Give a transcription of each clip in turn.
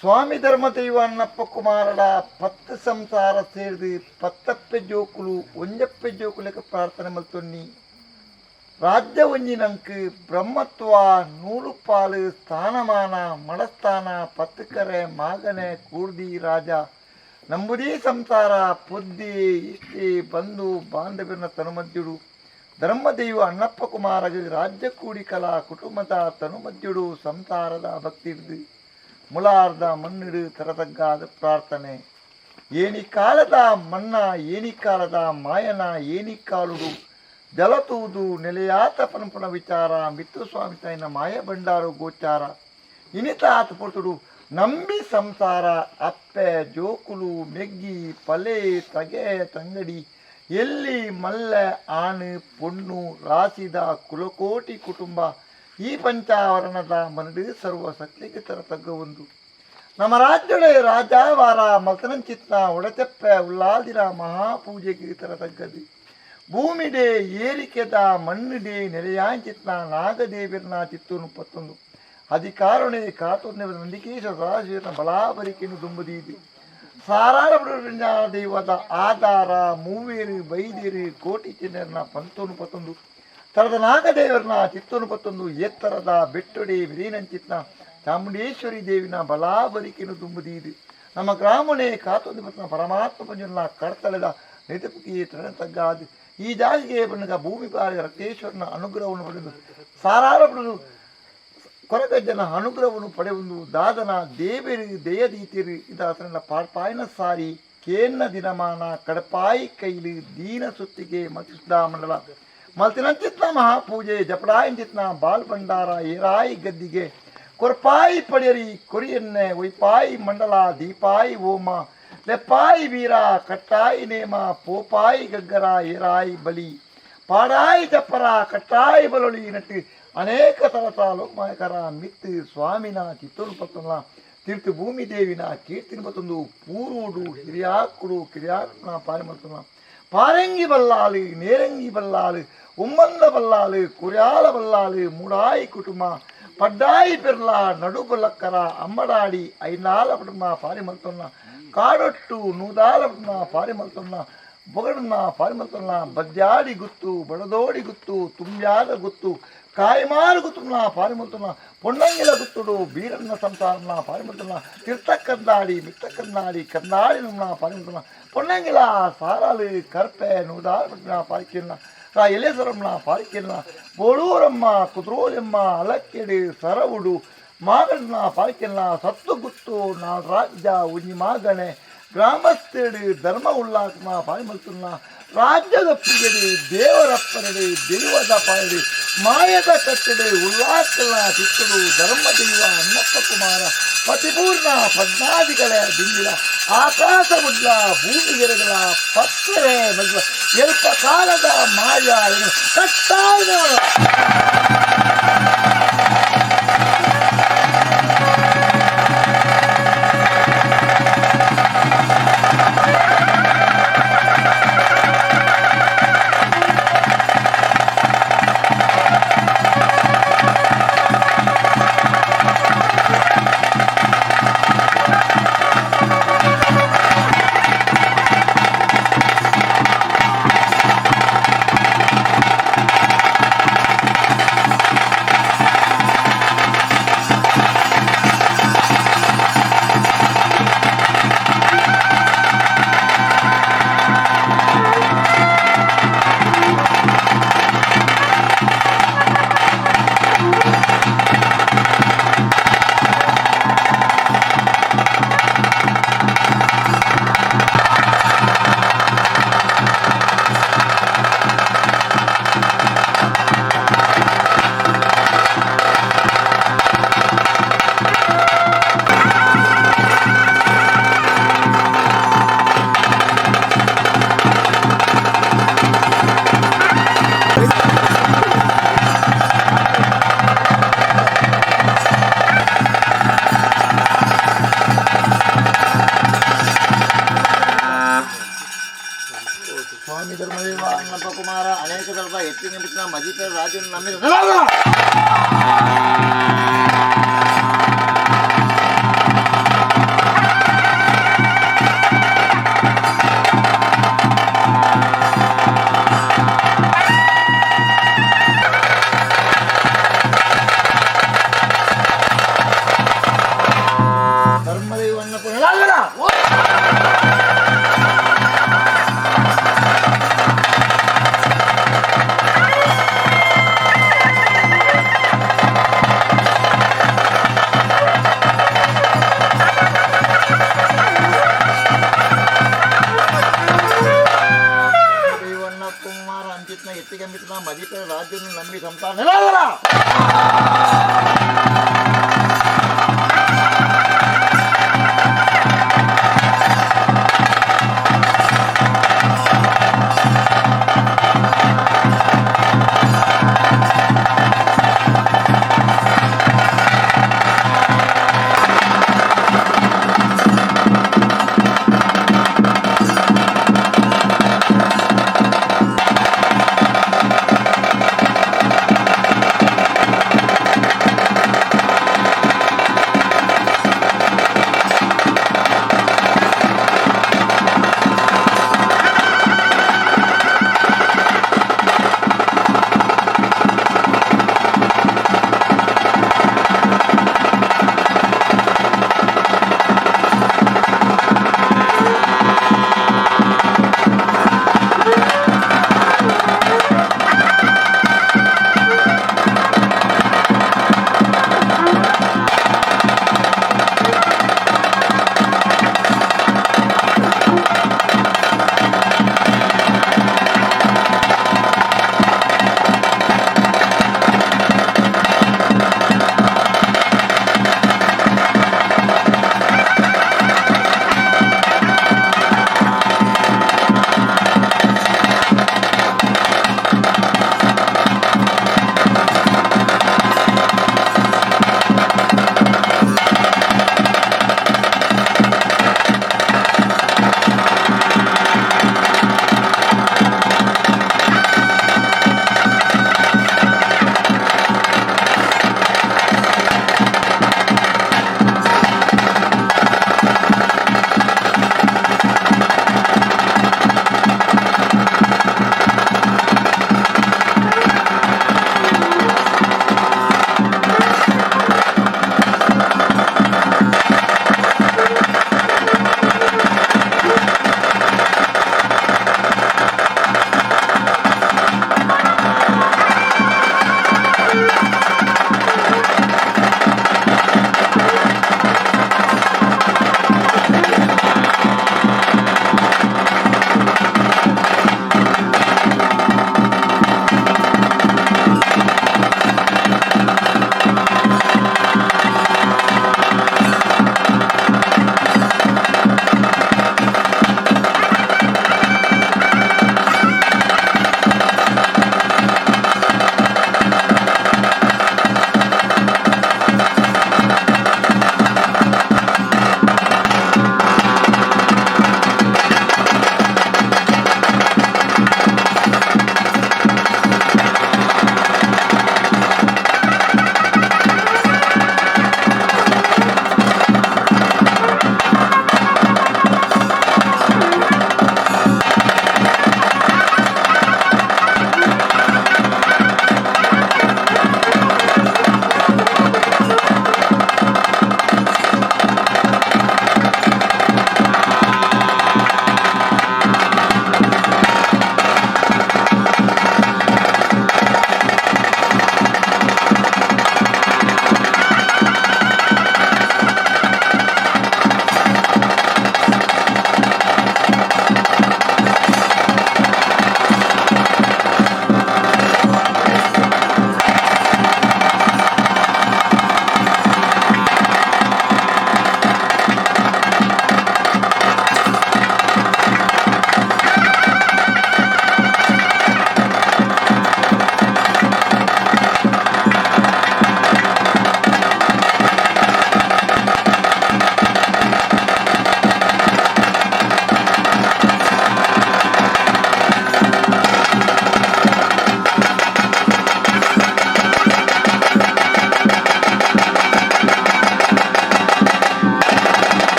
ಸ್ವಾಮಿ ಧರ್ಮದೈವ ಅಣ್ಣಪ್ಪ ಕುಮಾರಡ ಪತ್ತು ಸಂಸಾರ ಸೇರಿದು ಪತ್ತಪ್ಪೆ ಜೋಕುಲು ಒಂಜಪ್ಪೆ ಜೋಕುಲೆಕ ಪ್ರಾರ್ಥನೆ ಮಲ್ತೊನ್ನಿ. ರಾಜ್ಯ ಒಂಜಿನಂಕ್ ಬ್ರಹ್ಮತ್ವ ನೂಲುಪಾಲು ಸ್ಥಾನಮಾನ ಮಡಸ್ಥಾನ ಪತ್ತುಕರೆ ಮಾಗನೆ ಕೂರ್ದಿ ರಾಜ ನಂಬುದೀ ಸಂಸಾರ ಪೊದ್ದಿ ಇಷ್ಟಿ ಬಂಧು ಬಾಂಧವ್ಯನ ತನುಮದ್ಯುಡು ಧರ್ಮದೈವ ಅಣ್ಣಪ್ಪ ಕುಮಾರಗ ರಾಜ್ಯ ಕೂಡಿಕಲ ಕುಟುಂಬದ ತನುಮದ್ಯುಡು ಸಂಸಾರದ ಭಕ್ತಿರ್ದು ಮುಲಾರ್ದ ಮಣ್ಣಿಡು ತರತಗ್ಗಾದ ಪ್ರಾರ್ಥನೆ. ಏನಿಕಾಲದ ಮನ್ನ ಏನಿಕಾಲದ ಮಾಯನ ಏನಿಕಾಲುಡು ಜಲತೂದು ನೆಲೆಯಾತ ಪನಪುನ ವಿಚಾರ ಮಿತ್ತುಸ್ವಾಮಿ ತಾಯಿನ ಮಾಯ ಭಂಡಾರು ಗೋಚಾರ ಇನಿತ ಆತ ಪೊರ್ತುಡು ನಂಬಿ ಸಂಸಾರ ಅಪ್ಪೆ ಜೋಕುಲು ಮೆಗ್ಗಿ ಪಲೆ ತಗೆ ತಂಗಡಿ ಎಲ್ಲಿ ಮಲ್ಲೆ ಆಣು ಪೊಣ್ಣು ರಾಸಿದ ಕುಲಕೋಟಿ ಕುಟುಂಬ ಈ ಪಂಚಾವರಣದ ಮನಡು ಸರ್ವ ಸಕ್ಲಿಗೆ ತರತಗ್ಗ ಒಂದು ನಮ್ಮ ರಾಜ್ಯಡೆ ರಾಜಾವಾರ ಮಲ್ತನಂಚಿತ್ನ ಒಡತೆಪ್ಪೆ ಉಲ್ಲಾದಿನ ಮಹಾಪೂಜೆಗೆ ತರತಗ್ಗದು ಭೂಮಿಡೆ ಏರಿಕೆದ ಮಣ್ಣಿಡೆ ನೆಲೆಯಾಂಚಿತ್ನ ನಾಗದೇವಿರ್ನ ಚಿತ್ತೂನು ಪತ್ತೊಂದು ಅಧಿಕಾರಣೆ ಕಾತೊಂದು ನಂದಿಕೇಶ ಸದಾಶಿವನ ಬಲಾಬರಿಕೆಯನ್ನು ದುಂಬುದೀದಿ ಸಾರಾರ ದೈವದ ಆಧಾರ ಮೂವೇರು ಬೈದೇರು ಕೋಟಿ ಚಿನ್ನರ್ನ ಪಂತೋನು ಪತ್ತೊಂದು ತರದ ನಾಗದೇವರನ ಚಿತ್ತೋನು ಪತ್ತೊಂದು ಎತ್ತರದ ಬೆಟ್ಟೊಡೆ ವಿರೀನಂಚಿತ್ನ ಚಾಮುಂಡೇಶ್ವರಿ ದೇವಿನ ಬಲಾಬರಿಕೆಯನ್ನು ದುಂಬುದೀದಿ ನಮ್ಮ ಗ್ರಾಮನೇ ಕಾತೊಂದು ಪತ್ನ ಪರಮಾತ್ಮ ಪಂಜನ ಕರ್ತಲೆದ ನೆತಪುಕಿ ತಗ್ಗಾದು ಈ ಜಾಗಿಗೆ ಬಣ್ಣಗ ಭೂಮಿ ಬಾರಿ ರಕ್ತೇಶ್ವರನ ಅನುಗ್ರಹವನ್ನು ಪಡೆದು ಸಾರಾರ ಪಡೆದು ಕೊರಗಜ್ಜನ ಅನುಗ್ರಹವನ್ನು ಪಡೆಯುವುದು ದಾದನ ದೇವರು ದಯದೀತಿರು ಇದಾತನ ಪಾಳ್ಪಾಯನ ಸಾರಿ ಕೇನ್ನ ದಿನಮಾನ ಕಡಪಾಯಿ ಕೈಲಿ ದೀನ ಸುತ್ತಿಗೆ ಮತಿಸುಧಾಮಂಡಲ ಮಲ್ತಿನಂಚಿತ್ನ ಮಹಾಪೂಜೆ ಜಪಡಾಯಿಂಚಿತ್ನ ಬಾಲ್ ಭಂಡಾರ ಏರಾಯಿ ಗದ್ದಿಗೆ ಕೊರ್ಪಾಯಿ ಪಡೆಯರಿ ಕೊರಿಯನ್ನೆ ಒಯ್ಪಾಯಿ ಮಂಡಲ ದೀಪಾಯಿ ಓಮ ಲೆಪ್ಪಾಯಿ ವೀರ ಕಟ್ಟಾಯಿ ನೇಮ ಪೋಪಾಯಿ ಗಗ್ಗರ ಏರಾಯಿ ಬಲಿ ಪಾಡಾಯಿ ಜಪ್ಪರ ಕಟ್ಟಾಯಿ ಬಲೊಳಿ ನಟ್ಟು ಅನೇಕ ತರತ ಲೋಕಮಾಯಕರ ಮಿತ್ತು ಸ್ವಾಮಿನ ಚಿತ್ತೂರು ಪತ್ತನ ತೀರ್ಥ ಭೂಮಿ ದೇವಿನ ಕೀರ್ತಿನ ಪತ್ತೊಂದು ಪೂರುಡು ಹಿರಿಯಾಕುಡು ಕಿರಿಯಾಕುನ ಪಾರಿಮರ್ತನ ಪಾರಂಗಿ ಬಲ್ಲಾಳು ನೇರಂಗಿ ಬಲ್ಲಾಳು ಉಮ್ಮಂದ ಬಲ್ಲಾಳು ಕುರ್ಯಾಲ ಬಲ್ಲಾಳು ಮೂಡಾಯಿ ಕುಟುಂಬ ಪಡ್ಡಾಯಿ ಪೆರ್ಲ ನಡುಬಲಕ್ಕರ ಅಮ್ಮಡಾಡಿ ಐನಾಲ ಕುಟುಂಬ ಪಾರಿಮರ್ತನ ಕಾಡೊಟ್ಟು ನೂದಾಲ ಕುಟುಂಬ ಪಾರಿಮರ್ತನ ಬೊಗಡನ್ನ ಪಾರಿಮರ್ತನ ಬದ್ಯಾಡಿ ಗುತ್ತು ಬಡದೋಡಿ ಗುತ್ತು ತುಂಬ್ಯಾದ ಗುತ್ತು ಕಾಯ್ಮಾರು ಗುತ್ತುನ ಪಾರಿಮರ್ತನ ಪೊನ್ನಂಗಿಲ ಗುತ್ತುಡು ಬೀರನ್ನ ಸಂಸಾರನ ಪಾರಿಮರ್ತನ ತೀರ್ಥಕ್ಕಂದಾಡಿ ಮಿತ್ತಕ್ಕಂದಾಡಿ ಕಂದಾಡಿ ನಮ್ಮ ಪಾರಿಮರ್ತನ ಪೊನ್ನಂಗಿಲ ಸಾರಾಲು ಕರ್ಪೆ ನೂದಾಲ ಪಟ್ಟಿನ ಪಾರಿಕಿನ್ನ ರಾ ಎಲೇಸರಮ್ಮನ ಪಾರಿಕಿನ್ನ ಬೋಳೂರಮ್ಮ ಕುದ್ರೋಲಮ್ಮ ಅಲಕ್ಕೆಡು ಸರವುಡು ಮಾಗಣ್ಣ ಪಾರಿಕಿನ್ನ ಸತ್ತು ಗುತ್ತು ನಾ ರಾಜ್ಯ ಉಂಜಿ ಮಾಗಣೆ ಗ್ರಾಮಸ್ಥೆಡು ಧರ್ಮ ಉಳ್ಳಾತ್ಮ ಪಾರಿಮಲ್ತುನ್ನ ರಾಜ್ಯದ ಪಿಗಡಿ ದೇವರಪ್ಪನಡೆ ದೈವದ ಪಾಯಡಿ ಮಾಯದ ಕಟ್ಟಡೆ ಉಲ್ಲಾಕಲ ಚಿತ್ತಡು ಧರ್ಮ ದೈವ ಅಣ್ಣಪ್ಪ ಕುಮಾರ ಪತಿಪೂರ್ಣ ಪದ್ಮಾದಿಗಳ ದಿಂಗಿಲ ಆಕಾಶ ಮುಡ್ಲ ಭೂಮಿಗೆರಗಳ ಪತ್ತರೆ ಮಜ್ವ ಎಲ್ಪ ಕಾಲದ ಮಾಯ ಕಟ್ಟಾಯ. ಸ್ವಾಮಿ ಧರ್ಮದೇವ ಅಣ್ಣಪ್ಪ ಕುಮಾರ ಅನೇಕ ತರದ ಹೆಚ್ಚಿನ ಬಿಟ್ಟಿನ ಮಜಿಪೇರ ರಾಜನ ನಂಬಿದ ಧರ್ಮದೇವ ಅಣ್ಣಪ್ಪ. ಮಿತ್ನ ಎತ್ತಿಗೆ ಮಿತ್ನ ಮದಿಪೆರ ರಾಜ್ಯವನ್ನು ನಂಬಿ ಸಂಸಾರ ನೆಲವಲ್ಲ.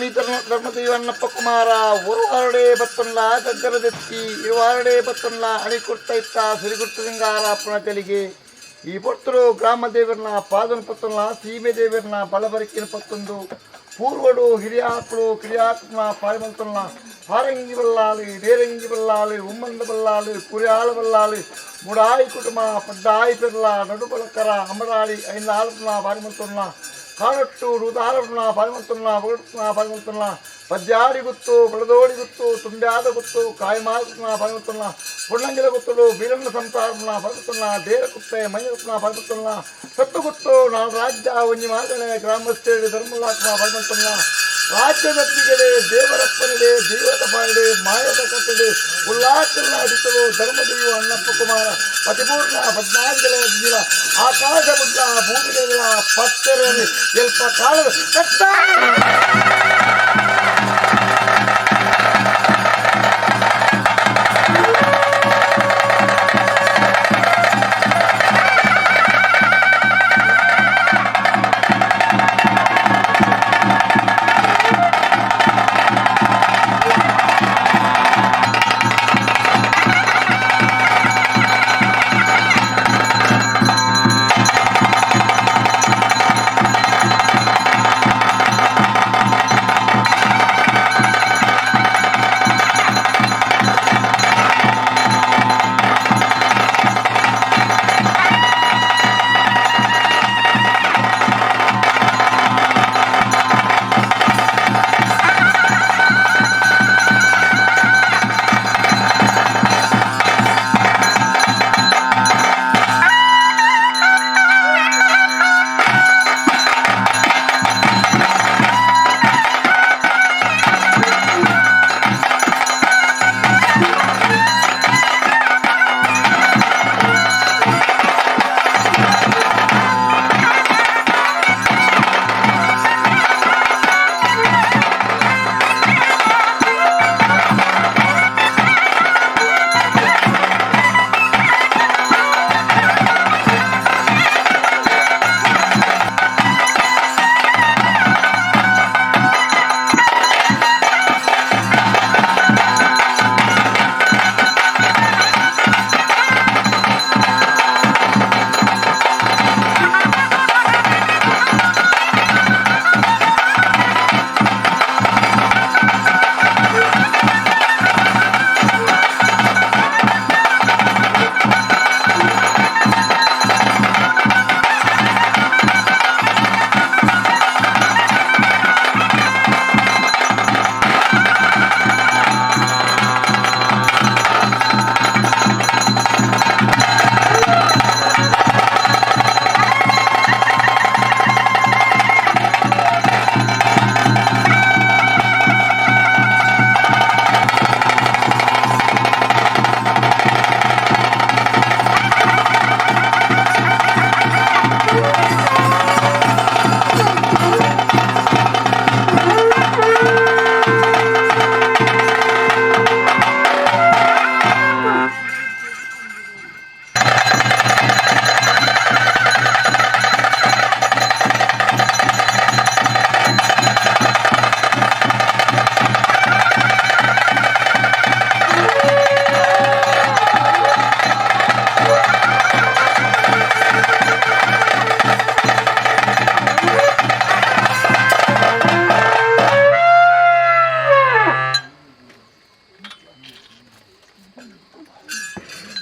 ಸ್ವಾಮಿ ಧರ್ಮದೈವ ಅಣ್ಣಪ್ಪ ಕುಮಾರ ಒರುವಾರಡೆ ಬತ್ತೊಂಡ ಗಗ್ಗರದೆತ್ತಿ ಇರುವಾರಡೆ ಬತ್ತೊಂಡ ಅಣಿ ಕೊಡ್ತಾ ಇತ್ತ ಸಿರಿಗುಟ್ಟು ಸಿಂಗಾರ ಅಪ್ಪನ ತೆಲಿಗೆ ಈ ಪೊರ್ತರು ಗ್ರಾಮ ದೇವರನ್ನ ಪಾದನ ಪತ್ತೊಂಡ ಸೀಮೆ ದೇವರನ್ನ ಬಲಬರಿಕಿನ ಪತ್ತೊಂದು ಪೂರ್ವಡು ಹಿರಿಯಾಕುಳು ಕಿರಿಯಾಕುನ ಪಾರಿಮಲ್ತೊನ್ನ ಪಾರಂಗಿ ಬಲ್ಲಾಳು ಡೇರಂಗಿ ಬಲ್ಲಾಳು ಉಮ್ಮಂದ ಬಲ್ಲಾಳು ಕುರಿಯಾಳ ಬಲ್ಲಾಳು ಮುಡಾಯಿ ಕುಟುಂಬ ಪಡ್ಡಾಯಿ ಪೆರ್ಲ ನಡುಬಲಕರ ಅಮರಾಳಿ ಐಂದಾಳನ ಪಾರಿಮಲ್ತೊನ್ನ ಕಾಣಟ್ಟು ರೂದಾರನ ಪಾರಿಮಲ್ತೊನ್ನ ಬಗಡುತ್ನ ಪಾರಿಮಲ್ತೊನ್ನ ಪದ್ಯಾಡಿ ಗುತ್ತು ಬಡದೋಡಿ ಗುತ್ತು ತುಂಬ್ಯಾದ ಗುತ್ತು ಕಾಯಿಮಾಲ್ತನ ಪಾರಿಮಲ್ತೊನ್ನ ಪುಣ್ಣಂಗಿಲ ಗುತ್ತುಡು ಬೀರಣ್ಣ ಸಂಸಾರನ ಪಾರಿಮಲ್ತೊನ್ನ ಡೇರ ಕುಪ್ಪೆ ಮೈಯತ್ನ ಪಾರಿಮಲ್ತೊನ್ನ ಸತ್ತು ಗುತ್ತು ನಾನು ರಾಜ್ಯ ಒಂಜಿ ಮಾತನೆ ಗ್ರಾಮಸ್ಥೇಳಿ ಧರ್ಮಲಾತ್ಮ ಪಾರಿಮಲ್ತೊನ್ನ ರಾಜ್ಯದತ್ತಿಗಡೆ ದೇವರಪ್ಪನಿಡೆ ದೈವದ ಪಾಡೆ ಮಾಯದ ಕಟ್ಟಡೆ ಉಲ್ಲಾಸನ ಅಡಿಸಲು ಧರ್ಮದೇವ ಅಣ್ಣಪ್ಪ ಕುಮಾರ ಪತಿಪೂರ್ಣ ಪದ್ನಾಲ್ಕರ ಜೀವ ಆಕಾಶ ಬುದ್ಧ ಭೂಮಿಗಳ ಪತ್ತೆರೆ ಎಲ್ಪ ಕಾಲ ಕಟ್ಟ.